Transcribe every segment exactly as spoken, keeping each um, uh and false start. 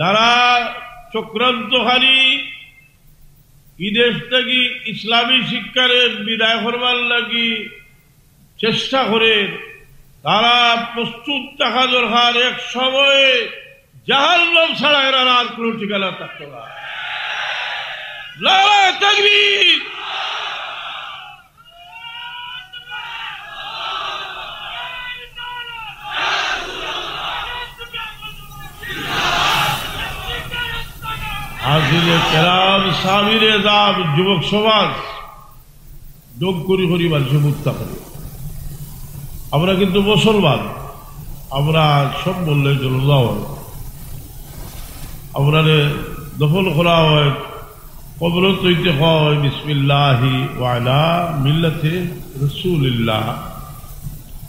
যারা চক্রান্তকারী, বিদেশ থাকি ইসলামী শিক্ষারে বিদায় করবার লাগি চেষ্টা করের, তারা প্রস্তুত থাকা দরকার। এক সময়ে জাহান্নাম ছাড়া এরার আর কোনো ঠিকানা থাকতো না। নারায়ে তাকবীর। হাজিরে কেরাম, সামিরে এজাম, যুবক সমাজ, ডোক করি করি মানুষে মুক্তা করে। আমরা কিন্তু মুসলমান, আমরা সব বললে চলে যাওয়া হয়, আমরারে দফন করা হয়, কবরত অইতে হয় বিসমিল্লাহি ওয়া আলা মিল্লাতি রাসূলিল্লাহ,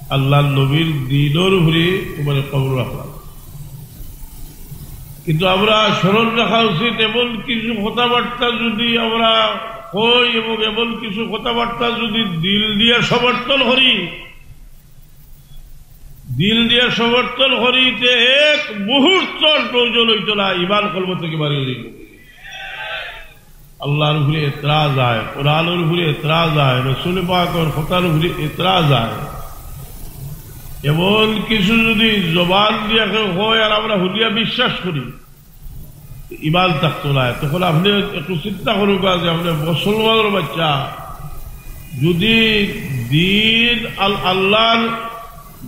আল্লাহর নবীর দ্বীনর উপরে তোমার কবর রাখলাম। কিন্তু আমরা স্মরণ রাখা উচিত, এমন কিছু কথাবার্তা যদি আমরা কই এবং এমন কিছু কথাবার্তা যদি দিল দিয়া সমর্থন করি, দিল দিয়া সমর্থন করি, তে এক মুহূর্তর প্রয়োজন অইতো না, ইমান কলব থাকি বারই যাইবো। আল্লাহর উপরে এতরাজ আয়, কোরআনর উপরে এতরাজ আয়, রসুল পাকর কথার উপরে এতরাজ আয়, এমন কিছু যদি জবান দিয়া কেউ কয় আর আমরা হুনিয়া বিশ্বাস করি, ইমান থাকতো না। তখন আপনে একটু চিন্তা করুক যে আপনে মুসলমানর বাচ্চা, যদি দ্বীন আল-, আল্লাহর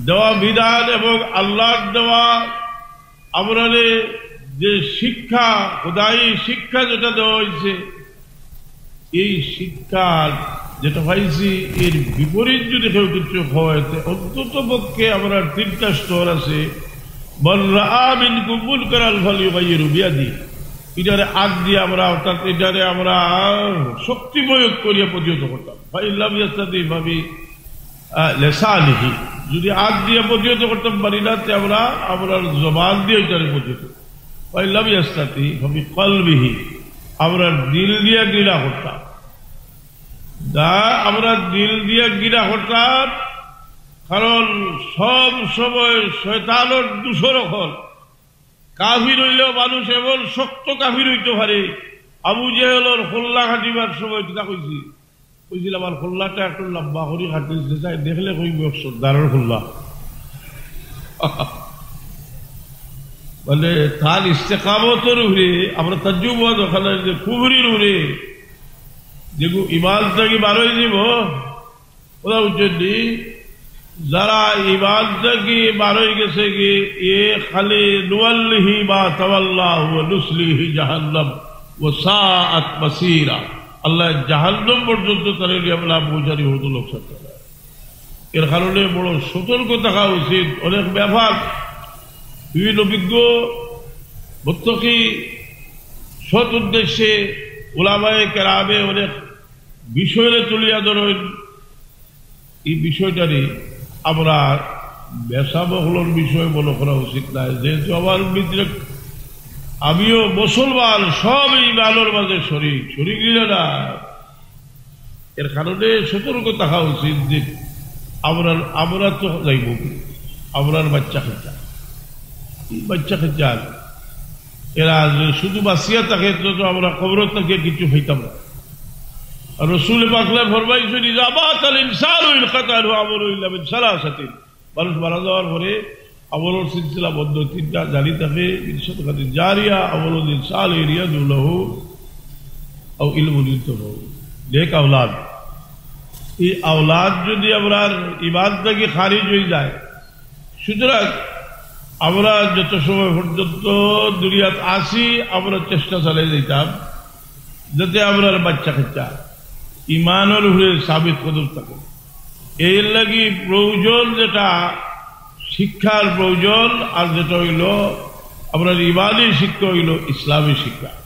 দেওয়া বিধান এবং আল্লাহর দেওয়া আমরারে যে শিক্ষা, খোদাই শিক্ষা যেটা দেওয়া হইছে, এই শিক্ষা যেটা পাইছি, এর বিপরীত যদি কেউ কিছু হয়, তে অন্তত পক্ষে আমরার তিনটা স্তর আছে। মান রাআ মিনকুম মুনকারান ফালইউগাইয়িরহু বিয়াদিহি। এটারে আত দিয়া আমরা, অর্থাৎ এটারে আমরা শক্তি প্রয়োগ করিয়া প্রতিহত করতাম। ফাইন লাম ইয়াস্তাতি ফাবি আহ, লেসানিহি, যদি আত দিয়া প্রতিহত করতাম পারি না, তে আমরা আমরার জবান দিয়া এটারে প্রতিহত করতাম। ফাইন লাম ইয়াস্তাতি ফাবি কলবিহি, আমরার দিল দিয়া ঘৃণা করতাম। না, আমরার দিল দিয়া ঘৃণা করতাম, কারণ সব সময় শয়তানর দোসর অকল। কাফির অইলেও মানুষ এমন শক্ত কাফির অইতো পারে, আবু জেহেলর কল্লা কাটিবার সময় কিতা কইছি? কইছিল, "আমার কল্লাটা একটু লম্বা করি কাটিস, যে তাই দেখলে কইব এক সর্দারর কল্লা।" মানে, তার ইস্তেকামতর উপরে, আমরা তাজ্জুব অওয়া দরকার নাই যে কুফরির উপরে, যেগু ইমান থাকি বারই দিব, ওরা বুঝছেন নি? যারা ইমান থাকি বারই গেছে কি, এ খালি নুওয়াল্লিহি মা তাওয়াল্লা ওয়া নুসলিহি জাহান্নাম ওয়া সাআত মাসীরা। আল্লাহ জাহান্নাম পর্যন্ত তারে নিয়ে আমরা পৌঁছানি হতো লোক সাথে। এর কারণে বড় সতর্ক থাকা উচিত। অনেক ব্যাপার বিভিন্ন বিজ্ঞ, মুত্তাকি, সৎ উদ্দেশ্যে উলামায়ে কেরামে অনেক বিষয়রে তুলিয়া ধরেন। এই বিষয়টারে আমরা বেচা বকলর বিষয় মনে করা উচিত নয়, যেহেতু আমার ভিতরে আমিও মুসলমান, সব ইমানর মাঝে শরিক, শরিক নিলে না। এর কারণে সতর্ক থাকা উচিত যে আমরা, আমরা তো যাইব, আমরার বাচ্চা কাচ্চা, এই বাচ্চা কাচ্চা এরা যে শুধু বাঁচিয়া থাকে, তো, তো আমরা কবরত থাকিয়া কিছু পাইতাম না। আর রসুল পাকলে ফরমাইছেন, "ইযা মাতাল ইনসানু ইনকাতাআ আনহু আমালুহু ইল্লা মিন সালাসাতিন।" মানুষ মারা যাওয়ার পরে আমলর সিলসিলা বন্ধ, তিনটা জারি থাকে, মিন সাদাকাতিন জারিয়া, আও ওয়ালাদিন সালিহিন ইয়াদউ লাহু, আও ইলমুন ইউনতাফাউ, নেক আওলাদ। এই আওলাদ যদি আমরার ইমান থাকি খারিজ হয়ে যায়, সুতরাং আমরা যত সময় পর্যন্ত দুনিয়াত আছি, আমরা চেষ্টা চালিয়ে যেতাম যাতে আমরার বাচ্চা কাচ্চা ইমানর উপরে সাবিত কদম থাকে। এর লাগি প্রয়োজন যেটা শিক্ষার প্রয়োজন, আর যেটা হইল আমরার ইমানি শিক্ষা হইল ইসলামী শিক্ষা।